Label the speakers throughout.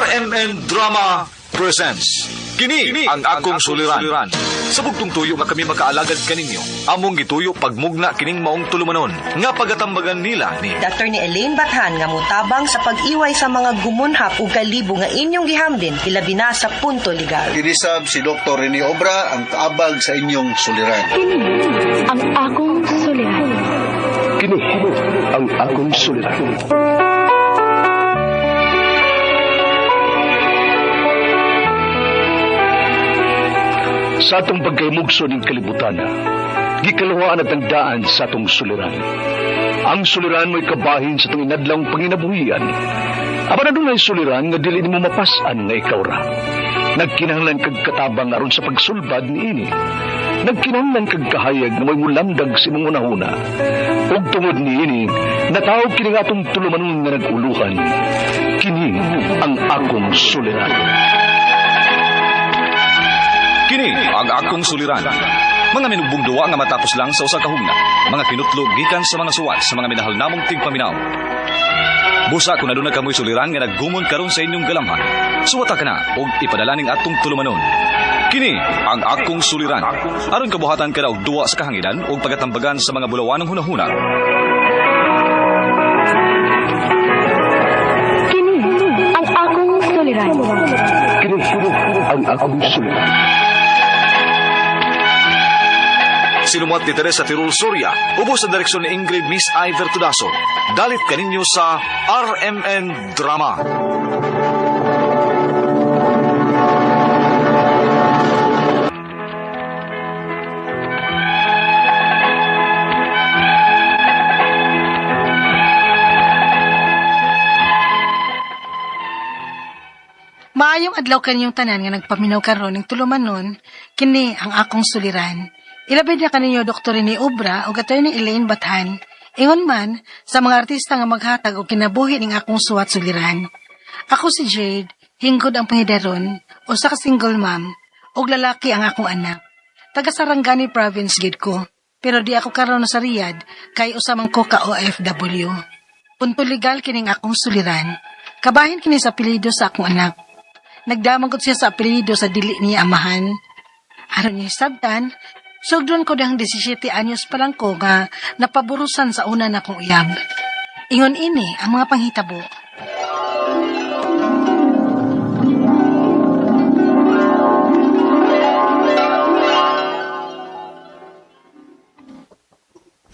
Speaker 1: RMN Drama presents Kini ang akong suliran. Sa bugtong tuyo nga kami makaalagad kaninyo. Among gituyo pagmugna kining maong tulumanon nga pagatambagan nila ni
Speaker 2: Dr. ni Elaine Bathan nga mutabang sa pag-iway sa mga gumunhap ug kalibo nga inyong gihamdin ilabi na sa punto legal.
Speaker 3: Kinisab si Dr. Rene Obra ang kaabag sa inyong suliran.
Speaker 4: Kini ang akong suliran.
Speaker 5: Kini ang akong suliran. Sa atong pagkaymugso ning kalibutan, gikaluhaan at ang daan sa atong suliran. Ang suliran mo'y kabahin sa atong inadlawng panginabuhian. Apan adunay suliran nga dili nimo mapas-an nga ikaw ra. Nagkinahanglan kag katabang aron sa pagsulbad niini. Nagkinahanglan kag kahayag nga mo'y mulamdag sa imong hunahuna. Ug tungod niini, natawag kini nga atong tulumanon nga nag-uluhan. Kini ang akong suliran.
Speaker 1: Kini ang akong suliran. Mga minugbong duwa nga matapos lang sa usa ka hugna. Mga kinutlo gikan sa mga suwat sa mga minahal namong tigpaminaw. Busa kung aduna kamoy suliran nga naggumon karon sa inyong galamhan. Suwata ka na og ipadala ning atong tulumanon. Kini ang akong suliran. Aron kabuhatan ka na og duwa sa kahanginan og pagatambagan sa mga bulawanong hunahuna.
Speaker 4: Kini ang akong suliran.
Speaker 5: Kini ang akong suliran.
Speaker 1: Sinumuat ni Teresa Tirul Soria, ubos sa direksyon ni Ingrid Miss Iver Tudaso. Dalit kaninyo sa RMN Drama.
Speaker 6: Maayong adlaw kaninyong tanan nga nagpaminaw karon ning tulumanon, kini ang akong suliran. Ilabid na kaninyo Dr. Rene Obra ug Attorney Elaine Bathan. Ingon man sa mga artista nga maghatag og kinabuhi ning akong suwat suliran. Ako si Jade, hinggod ang pangidaron, usa ka single mom, ug lalaki ang akong anak. Taga Sarangani Province gid ko, pero di ako karon sa Riyadh kay usa man ko ka OFW. Punto legal kining akong suliran. Kabahin kini sa apelyido sa akong anak. Nagdamag siya sa apelyido sa dili niya amahan. Aron niya sabtan, sugdon ko dahang 17 anyos pa lang ko nga napaburusan sa una na kong uyab. Ingon ini ang mga panghitabo.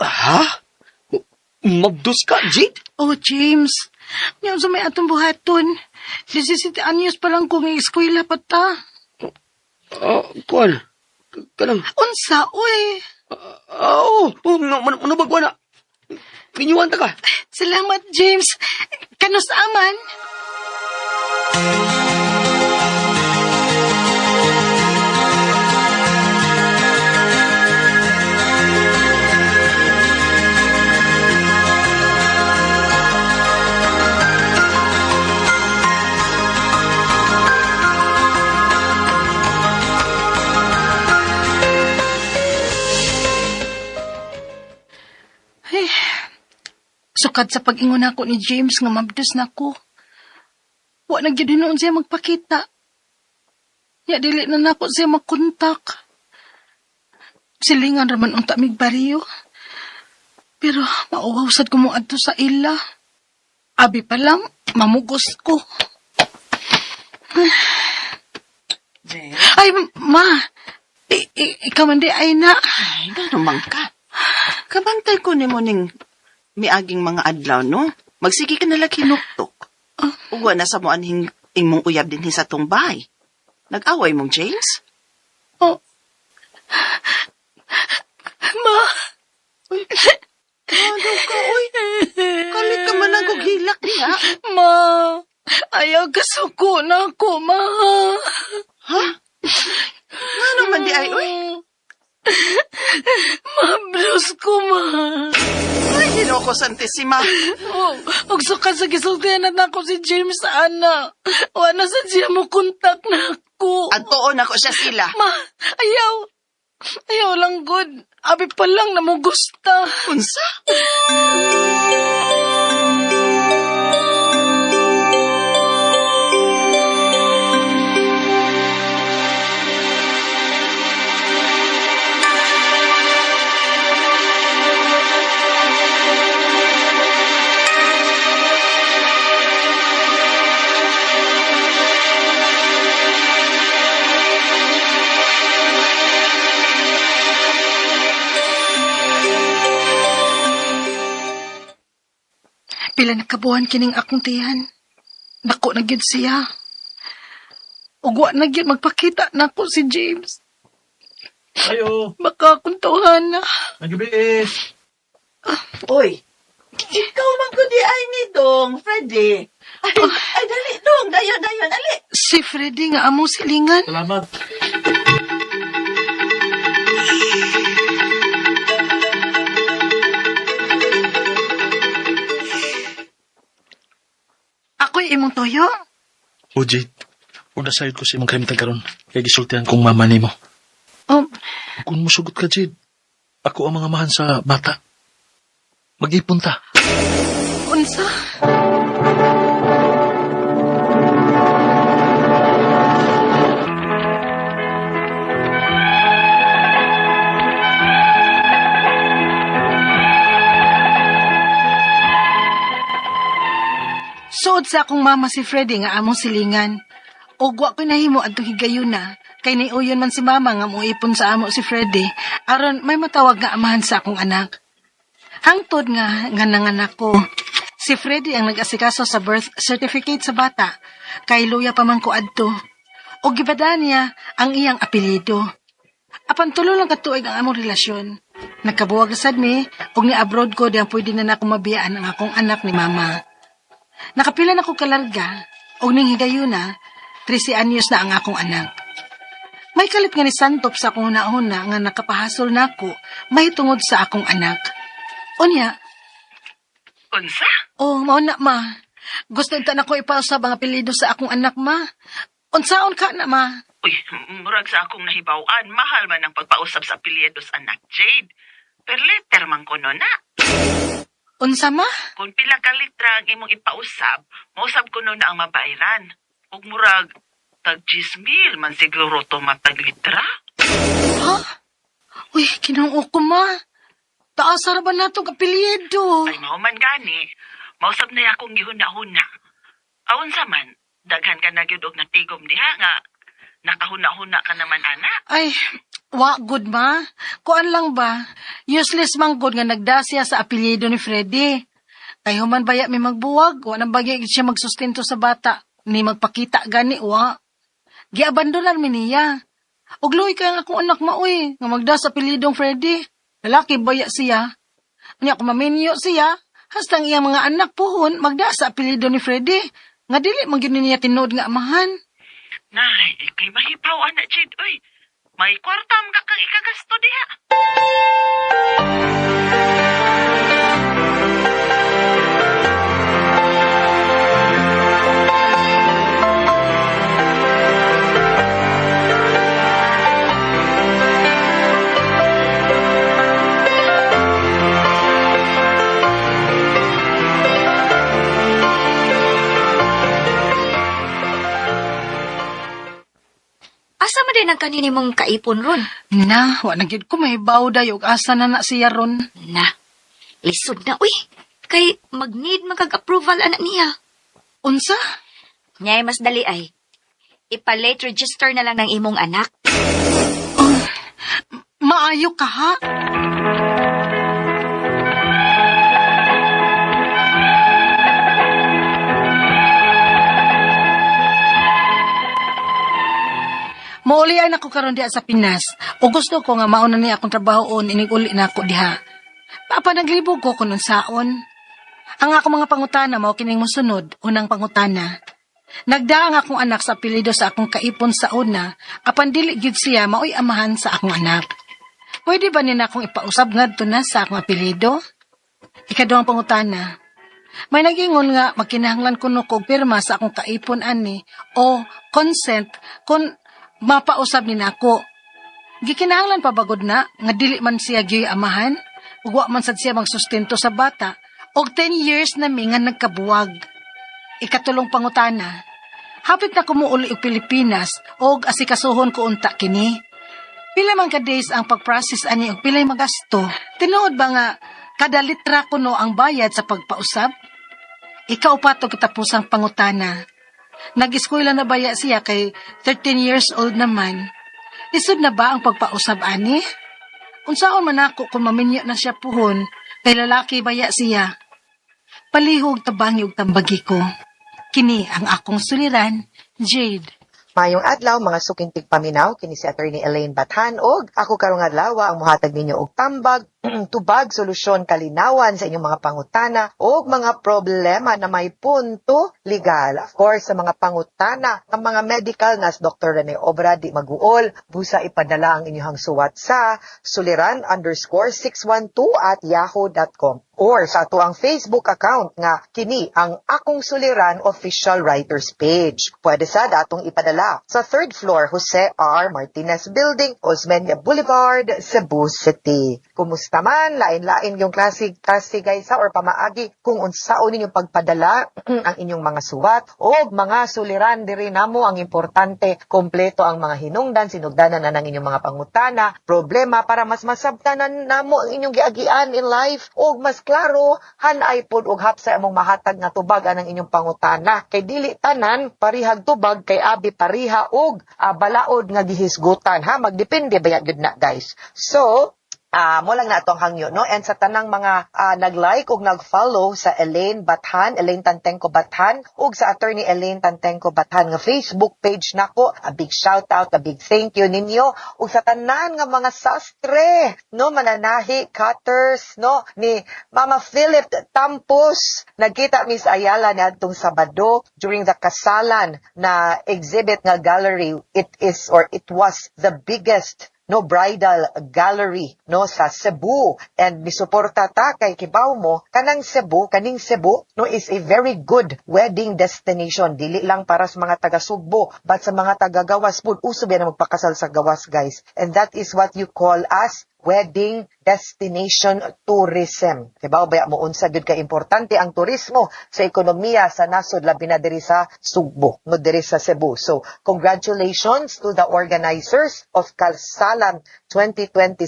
Speaker 7: Ha? Mabdus ka, Jade?
Speaker 6: Oh, James, niya sa may atong buhaton. 17 anyos pa lang ko nga eskwela pa ta.
Speaker 7: Kuan. Kanang,
Speaker 6: Unsa, uy.
Speaker 7: Oo, oh, ano ba kuan na? Pinyuan ta ka.
Speaker 6: Salamat, James. Kanus aman. Ay, sukad sa pag-ingon ako ni James nga mabdos na ko. Wa na gyud hinuon siya magpakita. Ya dili na nako siya makontak. Silingan raman unta mig baryo. Pero mauwaw sad ko mo adto sa ila. Abi pa lang, mamugos ko. Ay, ma. Ikaw man di ay na.
Speaker 8: Ay, gano'n ka. Kabantay ko nimo ning miaging mga adlaw, no? Magsige ka nalag hinuktok. Uwa na sa mo anhing imong uyab din sa tong bahay. Nag-away mong James?
Speaker 6: Oh. Ma.
Speaker 8: Ano ka, uy? Kalit ka man ang hilak niya.
Speaker 6: Ma. Ayaw kasuko na ako, ma.
Speaker 8: Ha? Nga naman di ay, uy?
Speaker 6: Mablos ko, ma.
Speaker 8: Ay, ginoo ko, Santissima.
Speaker 6: Oh, og suka sa gisultihan na ako si James, ana. Wala sa siya mo kontak na ako.
Speaker 8: Adtoon ako siya sila.
Speaker 6: Ma, ayaw. Ayaw lang, good. Abi pa lang na mo gusta.
Speaker 8: Unsa?
Speaker 6: Pila na kabuhan kining akong tiyan. Nako na gyud siya. Ug wa na gyud magpakita nako si James.
Speaker 9: Ayo,
Speaker 6: Baka akong tawhana.
Speaker 9: nagbiis.
Speaker 8: Oy, ikaw man ko di ay ni Dong, Freddy. Ay, ay dali, Dong, dayon, dayon, ali.
Speaker 6: Si Freddy nga among silingan.
Speaker 9: Salamat.
Speaker 6: Ako'y imong toyo.
Speaker 9: O Jade, huwag nasayod ko sa imong kalimtan karon. Kay gisultihan kong mama nimo.
Speaker 6: Oh,
Speaker 9: Kung musugot ka, Jade, ako ang mga mahan sa bata. Mag-ipon ta.
Speaker 6: Unsa? Suod sa akong mama si Freddy nga among silingan. Og wa ko nahimo adtong higayuna kay niuyon man si mama nga moipon sa amo si Freddy aron may matawag nga amahan sa akong anak. Hangtod nga nga nanganak ko. Si Freddy ang nag-asikaso sa birth certificate sa bata kay luya pa man ko adto. Og gibada niya ang iyang apelyido. Apan tulo lang ka tuig ang among relasyon. Nagkabuwag na sad mi ug ni-abroad ko diyang pwede na nako mabiyaan ang akong anak ni mama. Nakapila na ko kalarga og ning higayuna 13 anyos na ang akong anak. May kalit nga ni Santop sa akong hunahuna nga nakapahasol nako mahitungod sa akong anak. Unya,
Speaker 8: Unsa?
Speaker 6: Oh, mao na ma. Gusto unta nako ipausab ang apelyido sa akong anak ma. Unsaon ka na ma?
Speaker 8: Uy, murag sa akong nahibaw-an, mahal man ang pagpausab sa apelyido sa anak, Jade. Per liter man kuno na.
Speaker 6: Unsa ma?
Speaker 8: Kung pila ka litra ang imong ipausab, mausab kuno na ang mabayran. Ug murag tag 10,000 man siguro to matag litra.
Speaker 6: Ha? Uy, kinong ko ma. Taas ra ba natong apelyido?
Speaker 8: Ay mao man gani, mausab na akong gihuna-huna. Aon sa man, daghan ka na gyud og natigom diha nga nakahuna-huna ka naman ana.
Speaker 6: Ay, wa good ma. Kuan lang ba? Useless man good nga nagdasya sa apelyido ni Freddy. Kay human baya mi magbuwag, wa nang bagay siya magsustento sa bata, ni magpakita gani wa. Giabandonan mi niya. Ug luoy kay ang akong anak maoy nga magda sa apelyidong Freddy. Lalaki baya siya. Unya kung maminyo siya, hastang iyang mga anak puhon magda sa apelyido ni Freddy. Nga dili man gyud niya tinuod nga amahan.
Speaker 8: Nay, kay mahipaw ana Jade oy. May kwarta man ka kang ikagasto diha.
Speaker 10: Asa man din ang kanini mong kaipon ron?
Speaker 6: Na, wa na gyud ko mahibaw day og asa na na siya ron.
Speaker 10: Na, lisod na uy. Kay mag-need man kag approval anak niya.
Speaker 6: Unsa?
Speaker 10: Nyay mas dali ay. Ipa-late register na lang ng imong anak.
Speaker 6: Maayo ka ha? Mouli ay nako karon diha sa Pinas. O gusto ko nga mauna ni akong trabahoon inig uli na ako diha. Papa naglibog ko kun unsaon. Ang akong mga pangutana mao kining mosunod, unang pangutana. Nagdaang akong anak sa apelyido sa akong kaipon sa una, apan dili gyud siya maoy amahan sa akong anak. Pwede ba nina akong ipausab ngadto na sa akong apelyido? Ikaduhang pangutana. May nagingon nga magkinahanglan kuno ko og pirma sa akong kaipon ani o consent kung mapausab ni nako. Gikinahanglan pa bagod na nga dili man siya gyuy amahan ug wa man sad siya magsustento sa bata og 10 years na mi nga nagkabuwag. Ikatulong pangutana. Hapit na kumuuli og Pilipinas og asikasuhon ko unta kini. Pila man ka days ang pag-process ani og pilay magasto. Tinuod ba nga kada litra kuno ang bayad sa pagpausab? Ikaw pa to katapusang pangutana. Nag-eskwela na baya siya kay 13 years old naman. Lisod na ba ang pagpausab ani? Unsaon man ako kung maminyo na siya puhon kay lalaki baya siya. Palihog tabangi og tambagi ko. Kini ang akong suliran, Jade.
Speaker 2: Maayong adlaw, mga suking tigpaminaw, kini si Attorney Elaine Bathan og ako karong adlaw ang mohatag ninyo og tambag, tubag, solusyon, kalinawan sa inyong mga pangutana og mga problema na may punto legal. Of course, sa mga pangutana, ang mga medical na si Dr. Rene Obra di maguol, busa ipadala ang inyong suwat sa suliran_612@yahoo.com or sa ato ang Facebook account nga kini ang Akong Suliran Official Writers Page. Pwede sad atong ipadala sa third floor, Jose R. Martinez Building, Osmeña Boulevard, Cebu City. Kumusta man, lain-lain yung klase klase, guys, ha, or pamaagi kung unsaon ninyong pagpadala ang inyong mga suwat o mga suliran diri namo. Ang importante, kompleto ang mga hinungdan, sinugdanan na ng inyong mga pangutana, problema, para mas masabtanan namo ang inyong giagian in life og mas klaro hanay pod og hapsay among mahatag nga tubag anang inyong pangutana, kay dili tanan parihag tubag kay abi pariha og balaod nga gihisgutan, ha. Magdepende ba gyud na, guys. So mo lang na atong hangyo, no? And sa tanang mga nag-like ug nag-follow sa Elaine Bathan, Elaine Tantengco Bathan, ug sa Attorney Elaine Tantengco Bathan nga Facebook page nako, a big shout out, a big thank you ninyo. Ug sa tanan nga mga sastre, no, mananahi, cutters, no, ni Mama Philip Tampos. Nagkita Miss Ayala ni adtong Sabado during the Kasalan na exhibit nga gallery. It is or it was the biggest, no, bridal gallery, no, sa Cebu, and misuporta ta kay kibaw mo kanang Cebu, kaning Cebu, no, is a very good wedding destination, dili lang para sa mga taga Sugbo but sa mga taga gawas pud. Uso ba na magpakasal sa gawas, guys, and that is what you call as wedding destination tourism. Diba? Baya mo unsa gyud ka importante ang turismo sa ekonomiya sa nasod, labi na diri sa Sugbo, no, diri sa Cebu. So, congratulations to the organizers of Kalsalan 2026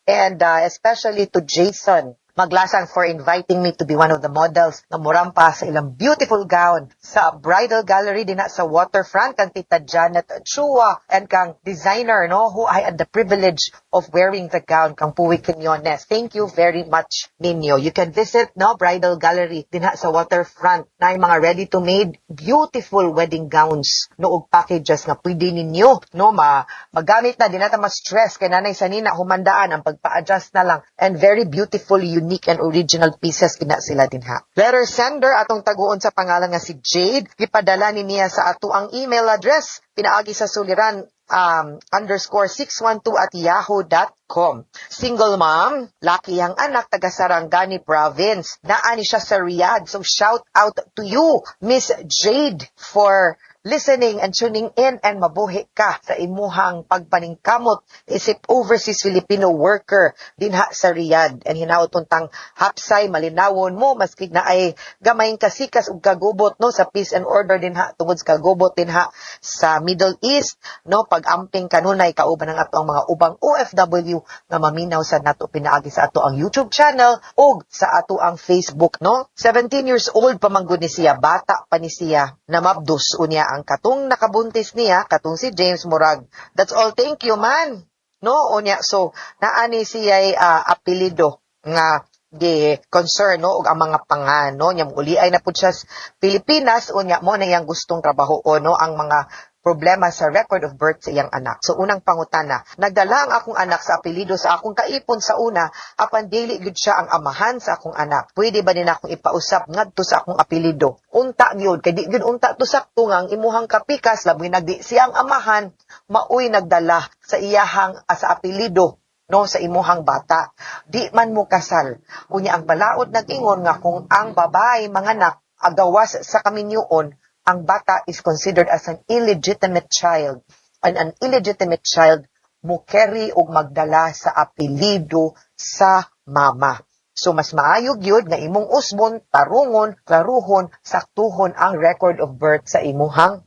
Speaker 2: and especially to Jason Maglasang for inviting me to be one of the models na murampa sa ilang beautiful gown sa bridal gallery dinha sa waterfront, kang Tita Janet Chua and kang designer, no, who I had the privilege of wearing the gown, kang Puwi Quinones. Thank you very much ninyo. You can visit, no, bridal gallery dinha sa waterfront na mga ready to made beautiful wedding gowns, no, ug packages nga pwede ninyo, no, ma magamit na, di na ta ma-stress kay nanay sanina humandaan ang pagpa-adjust na lang, and very beautiful, unique and original pieces kina sila dinha. Letter sender, atong taguon sa pangalan nga si Jade, gipadala ni niya sa ato ang email address pinaagi sa suliran_612@yahoo.com. Single mom, laki ang anak, taga Sarangani Province. Naa ni siya sa Riyadh. So shout out to you, Miss Jade, for listening and tuning in, and mabuhi ka sa imuhang pagpaningkamot isip overseas Filipino worker dinha sa Riyadh. And hinaot untang hapsay malinawon mo maski na ay gamayng kasikas ug kagubot, no, sa peace and order dinha tungod sa kagubot dinha sa Middle East, no. Pag-amping kanunay kauban ang ato ang mga ubang OFW nga maminaw sa nato pinaagi sa ato ang YouTube channel ug sa ato ang Facebook, no. 17 years old pa man gud ni siya, bata pa ni siya namabdos. Unya ang katong nakabuntis niya, katong si James, murag that's all, thank you man, no. Unya so naani siya apelyido nga gi concern, no, ug ang mga pangan, no, nya uli ay na pud siya sa Pilipinas. Unya mo na iyang gustong trabaho, no, ang mga problema sa record of birth sa iyang anak. So unang pangutana, nagdala ang akong anak sa apelyido sa akong kaipon sa una apan dili gyud siya ang amahan sa akong anak. Pwede ba nila akong ipausap ngadto sa akong apelyido? Unta gyud kay di gyud unta to sakto nga ang imuhang kapikas, labi nagdi siya ang amahan, maoy nagdala sa iyahang sa apelyido, no, sa imuhang bata. Di man mo kasal. Unya ang balaod nag-ingon nga kung ang babae manganak agawas sa kaminyuon, ang bata is considered as an illegitimate child. And an illegitimate child mo carry og magdala sa apelyido sa mama. So mas maayo gyud nga imong usbon, tarungon, klaruhon, saktuhon ang record of birth sa imuhang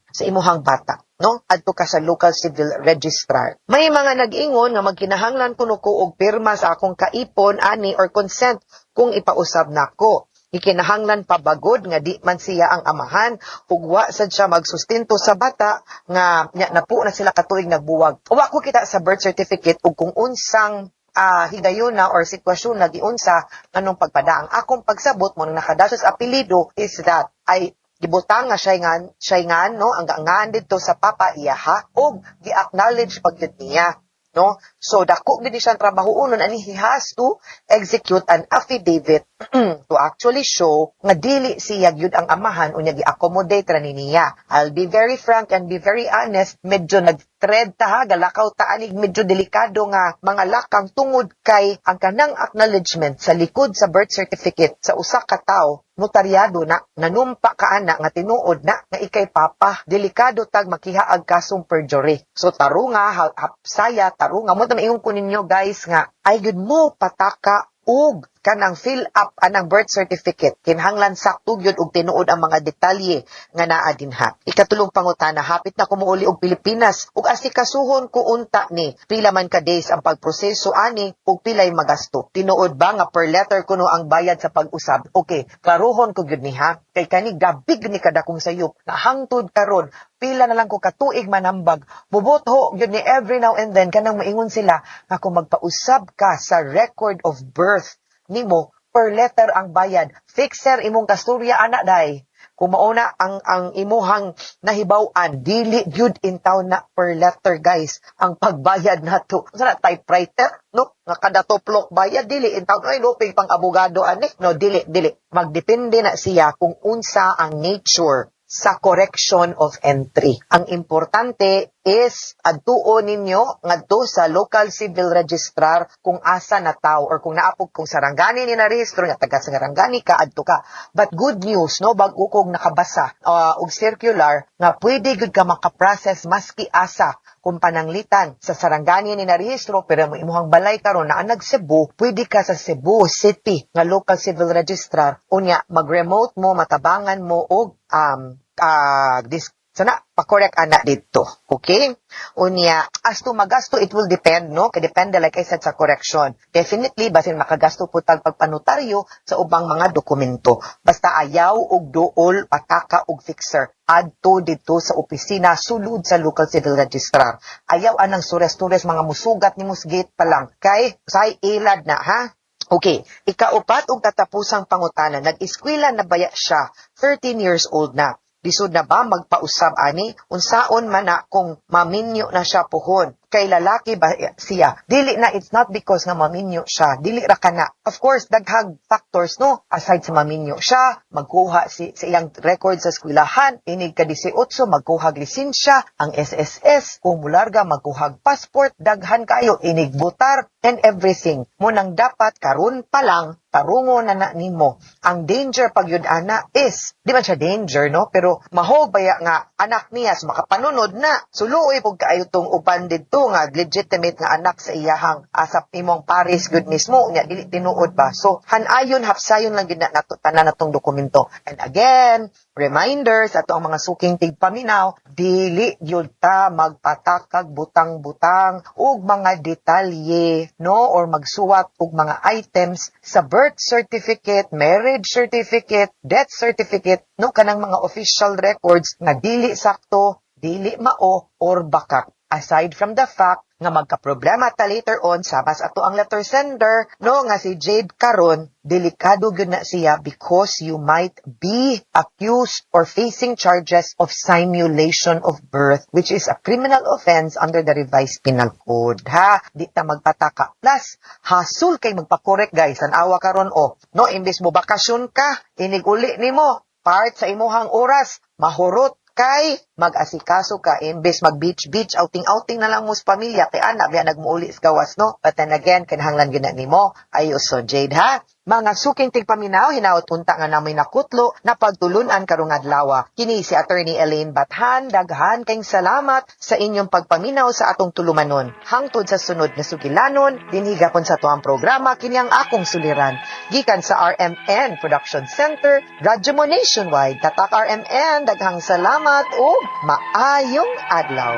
Speaker 2: bata, no? Adto ka sa local civil registrar. May mga nag-ingon nga magkinahanglan kuno ko og pirma sa akong kaipon ani or consent kung ipausab nako. Ikinahanglan pa bagod nga di man siya ang amahan ug wa sad siya magsustento sa bata nga nya napo na sila katuig nagbuwag? Wa ko kita sa birth certificate ug kung unsang higayuna or sitwasyon na giunsa nganong pagpada. Ang akong pagsabot mo nang nakadasyo sa apelyido is that ay gibutang nga siya nga, no, ang gaangan didto sa papa iyaha og gi-acknowledge pag niya, no? So dako gid siyang trabaho unon ani. He has to execute an affidavit to actually show nga dili siya gyud ang amahan, unya gi-accommodate ra ni niya. I'll be very frank and be very honest, medyo nag-tread ta ha, galakaw ta anig medyo delikado nga mga lakang tungod kay ang kanang acknowledgement sa likod sa birth certificate sa usa ka tawo, notaryado na, nanumpa ka ana nga tinuod na nga ikay papa. Delikado tag makihaag kasong perjury. So tarunga, hapsaya, tarunga mo. Maingon ko ninyo, guys, nga ay gud mo pataka ug kanang fill up anang birth certificate, kinahanglan sakto gyud og tinuod ang mga detalye nga naa dinha. Ikatulong pangutana: hapit na ko mouli og Pilipinas ug asikasuhon ko unta ni. Pila man ka days ang pagproseso ani ug pilay magasto? Tinuod ba nga per letter kuno ang bayad sa pag-usab? Okay, klarohon ko gyud ni ha, kay kani gabig ni kadakong sayop na hangtod karon, pila na lang ko katuig manambag, mubotho gyud ni every now and then kanang maingon sila nga kung magpausab ka sa record of birth nimo, per letter ang bayad. Fixer imong kasturya ana day. Kung mauna ang imuhang nahibaw-an, dili gyud in town na per letter, guys, ang pagbayad nato. Unsa na, typewriter, no? Nga kada tuplok bayad, dili in town. Ay, lupig pang abogado ani. No, dili, dili. Magdepende na siya kung unsa ang nature sa correction of entry. Ang importante is adtuon ninyo ngadto sa local civil registrar kung asa na tao or kung naapog kung Sarangani ni narehistro nga taga Sarangani ka, adto ka. But good news, no, bag-o kong nakabasa og circular nga pwede gud ka makaprocess maski asa. Kung pananglitan sa Sarangani ni narehistro pero mo imuhang balay karon naa nag Cebu, pwede ka sa Cebu City nga local civil registrar, unya mag-remote mo, matabangan mo og dis sana pa-correct ana dito. Okay? Unya, as to magasto, it will depend, no? Kay depende, like I said, sa correction. Definitely, basin makagasto po tag pagpanotaryo sa ubang mga dokumento. Basta ayaw og duol, pataka og fixer. Adto dito sa opisina, sulod sa local civil registrar. Ayaw anang sures-tures, mga musugat ni musgate pa lang. Kay, say ilad na, ha? Okay, ikaupat og katapusang pangutana, nag-eskwela na baya siya? 13 years old na. Lisod na ba magpausab ani? Unsaon man na kung maminyo na siya puhon? Kay lalaki ba siya? Dili na, it's not because nga maminyo siya. Dili ra kana. Of course, daghag factors, no? Aside sa maminyo siya, magkuha si sa iyang record sa eskwelahan, inig ka 18, magkuhag lisensya, ang SSS, kung mularga, magkuhag passport, daghan kayo, inig butar, and everything. Mo nang dapat karon pa lang, tarungo na na nimo. Ang danger pag yun ana is, di man siya danger, no? Pero maho baya nga anak niya, so makapanunod na. Suluoy pug kaayo tong uban didto nga legitimate nga anak sa iyahang asap imong pares gud mismo, unya dili tinuod ba. So hanayon, hapsayon lang gid na nato tanan natong dokumento. And again, reminders ato ang mga suking tigpaminaw, dili gyud ta magpatakag butang-butang og mga detalye, no, or magsuwat og mga items sa birth certificate, marriage certificate, death certificate, no, kanang mga official records nga dili sakto, dili mao or bakak. Aside from the fact nga magka-problema ta later on, sama sa ato ang letter sender, no, nga si Jade karon, delikado gyud na siya because you might be accused or facing charges of simulation of birth, which is a criminal offense under the Revised Penal Code, ha? Di ta magpataka. Plus, hasul kay magpa-correct, guys. Tan-awa karon, oh, no, imbes mo bakasyon ka, inig uli nimo part sa imuhang oras mahurot kay mag-asikaso ka, imbes mag beach beach, outing outing na lang mo sa pamilya, kay ana biya nagmuuli sa gawas, no? But then again, kinahanglan gyud na nimo ayuson, Jade, ha? Mga suking tigpaminaw, hinaot unta nga namoy nakutlo na pagtulunan karong adlaw. Kini si Attorney Elaine Bathan, daghan kayong salamat sa inyong pagpaminaw sa atong tulumanon. Hangtod sa sunod na sugilanon, dinhi gapon sa tuang programa, kini ang Akong Suliran. Gikan sa RMN Production Center, Radyo Mo Nationwide. Tatak RMN, daghang salamat ug maayong adlaw.